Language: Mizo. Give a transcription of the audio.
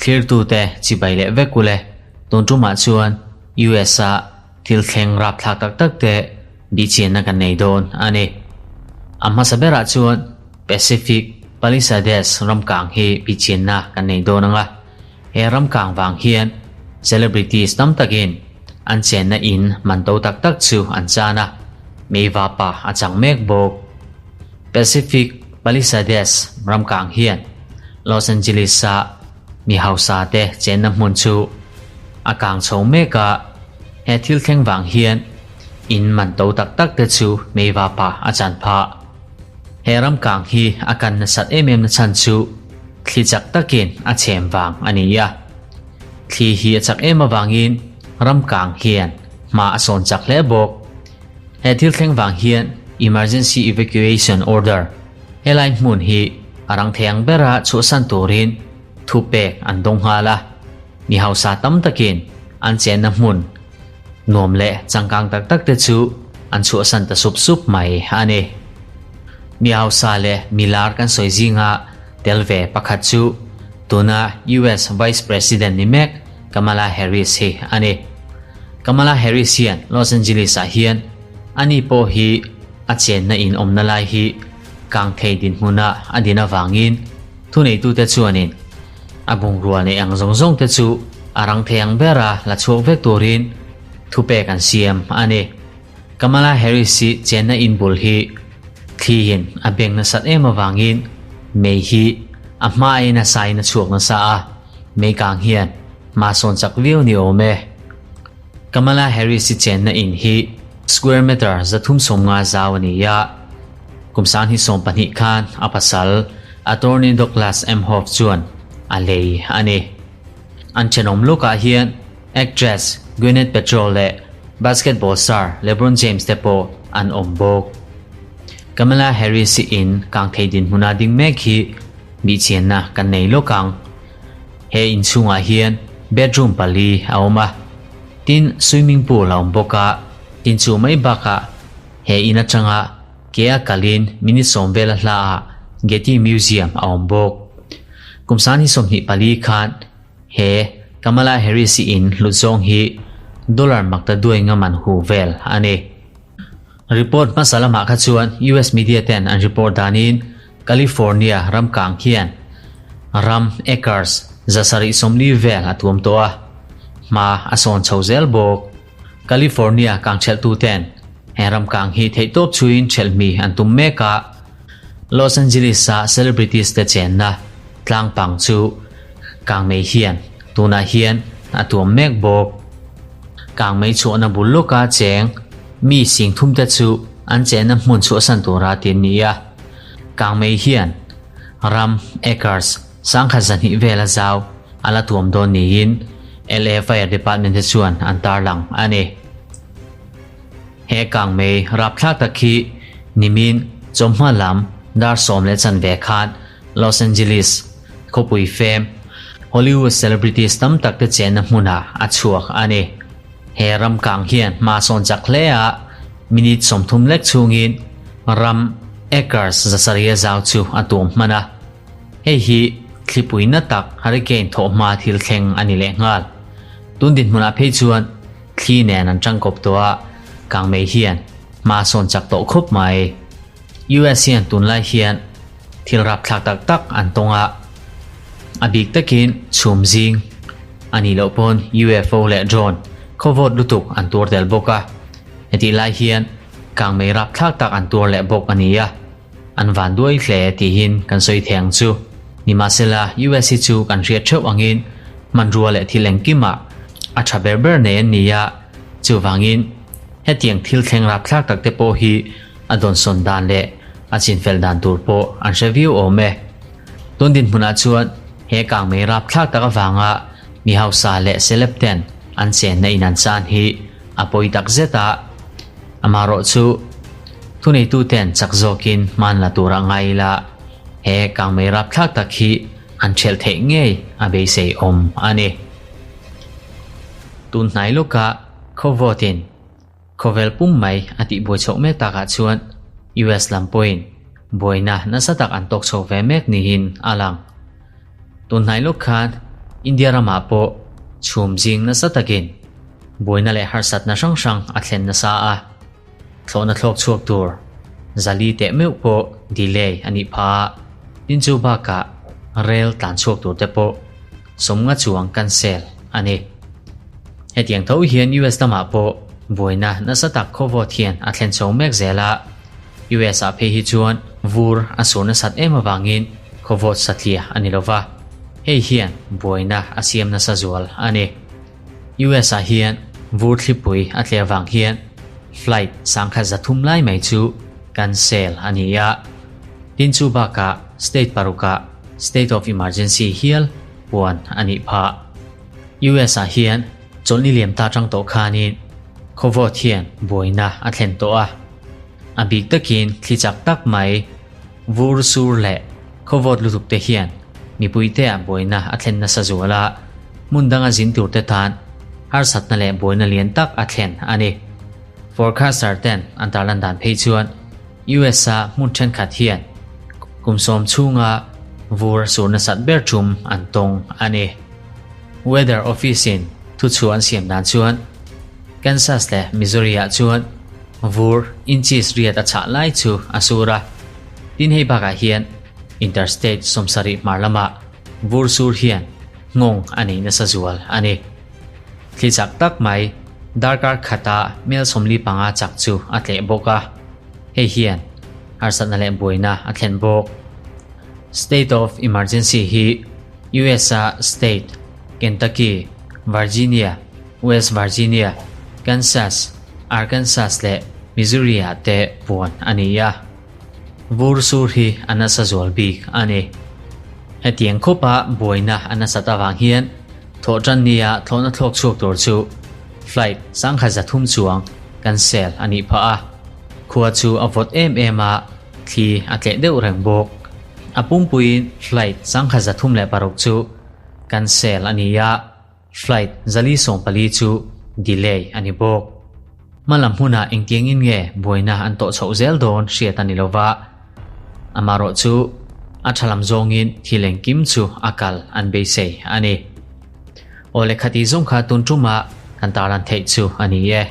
Thlirtute chibai leh vek ule, tun tumah chuan US-a thil thleng rapthlak tak tak te bihchianna kan nei dawn a ni. A hmasa berah chuan Pacific Palisades ramkang hi bihchianna kan nei dawn ang a, he ramkang vang hian celebrities tam takin an chenna in man to tak tak chu an chan a, meivapa a chang mek bawk. Pacific Palisades ramkang hian Los Angeles-a mi hausa te chenna hmun chu a kang chho mek a, he thil thleng vang hian in man to tak tak te chu meivapa a chan phah. He ramkang hi a kan nasat em em na chhan chu thli chak takin a chhem vang a ni a. Thli hi a chak em avangin ramkang hian hma a sawn chak hle bawk. He thil thleng vang hian Emergency Evacuation Order helai hmun hi a rang thei ang bera chhuahsan turin thupek an dawng nghal a. Mi hausa tam takin an chenna hmun nuam leh changkang tak tak te chu an chhuahsan ta sup sup mai a ni. Mi hausa leh mi lar kan sawi zinga tel ve pakhat chu tuna US Vice President ni mek Kamala Harris hi a ni. Kamala Harris hian Los Angeles ah hian ani pawh hi a chenna in awmna lai hi kang thei dinhmuna a din avangin thuneitute chuanin a bungrua neih ang zawng zawng te chu a rang thei ang bera la chhuak vek turin thupek an siam a ni. Kamala Harris hi chenna in bul hi thliin a beng nasat em avangin mei hi a hmain a sain a chhuak nasa a, mei kang hian hma sawn chak viau ni awm e. Kamala Harris hi chenna in hi square meter 350 zau a ni a, kum 2020 khan a pasal attorney Douglas Emhoff chuan a lei a ni. An thenawm lawkah hian actress Gwyneth Paltrow leh basketball star LeBron James te pawh an awm bawk. Kamala Harris hi in kang thei dinhmuna ding mek hi bihchianna kan nei lawk ang. He inchhungah hian bedroom pali a awm a, tin swimming pool a awm bawk a, inchuh mai bakah he in atanga ke a kalin minute 10 vela hlaah Getty Museum a awm bawk. Kum 2024 khan he Kamala Harris i in hlut zawng hi dollar makta duai nga man hu vel a ni. Report hmasa lamah kha chuan US media ten an report danin California ramkang hian ram acres 740 vel a tuam tawh a, hma a sawn chho zel bawk. California kang thelhtu ten he ramkang hi theihtawp chhuin thelhmi an tum mek a, Los Angeles-a celebrities te chenna tlangpang chu kangmei hian tunah hian a tuam mek bawk. Kangmei chhuahna bul lawka cheng mi 30,000 te chu an chenna hmun chhuahsan tura tin ni a. Kangmei hian ram acres 102,000 vela zau a la tuam dawn niin LA Fire Department te chuan an tarlang a ni. He kangmei rapthlak tak hi nimin chawmhma lam dar 10:15 khan Los Angeles khawpui fem Hollywood celebrities tam tak te chenna hmunah a chhuak a ni. He ram kang hian hma sawn chak hle a, minute 30 lek chhungin ram acres 700 zau chu a tuam hman a. Hei hi thlipui na tak hurricane thawh hma thil thleng a ni leh nghal. Tun dinhmunah phei chuan thli nen an tangkawp tawh a, kangmei hian hma sawn chak tawh khawp mai. US hian tunlai hian thil rapthlak tak tak an tawng a, a bik takin chhum zing a nih loh pawn UFO leh drone khawvawt lutuk an tuar tel bawk a. Hetih lai hian kangmei rapthlak tak an tuar leh bawk a ni a, an van duai hle tihin kan sawi thei ang chu. Nimahsela US hi chu kan hriat theuh angin hmanrua leh thil engkimah a tha ber ber nei an ni a, chuvangin hetiang thil thleng rapthlak tak te pawh hi a dawnsawn dan leh a chinfel dan tur pawh an hre viau awm e. Tun dinhmunah chuan he kangmei rapthlak tak avanga mi hausa leh celeb ten an chenna in an chan hi a pawi tak zet a, amaherawh chu thuneitu ten chak zawkin hman la tur a ngai ila he kangmei rapthlak tak hi an thelh theih ngei a beisei awm a ni. Tun hnai lawka khawvawtin khawvel pum mai a tihbuai chhoh mek takah chuan US lam pawhin. buaina nasa tak an tawk chho ve mek niin a lang. Tun hnai lawk khan India ramah pawh chhum zing nasa takin buaina leh harsatna hrang hrang a thlen nasa a, thlawhna thlawk chhuak tur zali teh meuh pawh delay a nih phah a, tin chu bakah rel tlan chhuak tur te pawh sawmnga chuang cancel a ni. Hetiang tho hian US lamah pawh buaina nasa tak khawvawt hian a thlen chho mek zel a, US ah phei hi chuan vur a sur nasat em avangin khawvawt satliah a ni lova, hei hian buaina a siam nasa zual a ni. US ah hian vur thlipui a tle avang hian flight sangkhat 300 lai mai chu cancel a ni a, tin chu bakah state parukah state of emergency hial puan a nih phah. US ah hian chawlhni liam ta tang tawh khanin khawvawt hian buaina a thlen tawh a. A bik takin thli chak tak mai vur sur leh khawvawt lutuk te hian mipuite ah buaina a thlen nasa zual a, hmun danga zin tur te tan harsatna leh buaina lian tak a thlen a ni. Forecaster ten an tarlan dan phei chuan US a hmun thenkhat hian kum sawm chhunga vur sur nasat ber tum an tawng a ni. Weather Office in thuchhuah an siam dan chuan Kansas leh Missouri ah chuan vur inches riat a chhah lai chu a sur a. Tin hei bakah hian Interstate 70 hmar lamah vur sur hian nghawng a nei nasa zual a ni. Thli chak tak mai darkar khata mel 45 chak chu a tleh bawk a. Hei hian harsatna leh buaina a thlen bawk. State of Emergency hi US a state Kentucky, Virginia, West Virginia, Kansas, Arkansas leh Missouri ah te puan a ni a. Vur sur hi a nasa zual bik a ni. Hetiang khawpa buaina a nasat avang hian thawhtan nia thlawhna thlawk chhuak tur chu flight 1300 chuang cancel a nih phah a. Khua chu a vawt em em a, thli a tleh deuh reng bawk. A pumpuiin flight 1306 chu cancel a ni a, flight 414 chu delay a ni bawk. Hmalam hmunah engtiangin nge buaina an tawh chhoh zel dawn hriat a ni lova, amarawh chu a tha lam zawngin thil engkim chu a kal an beisei a ni. Aw le khati zawng kha tun tumah kan tarlan theih chu a ni e.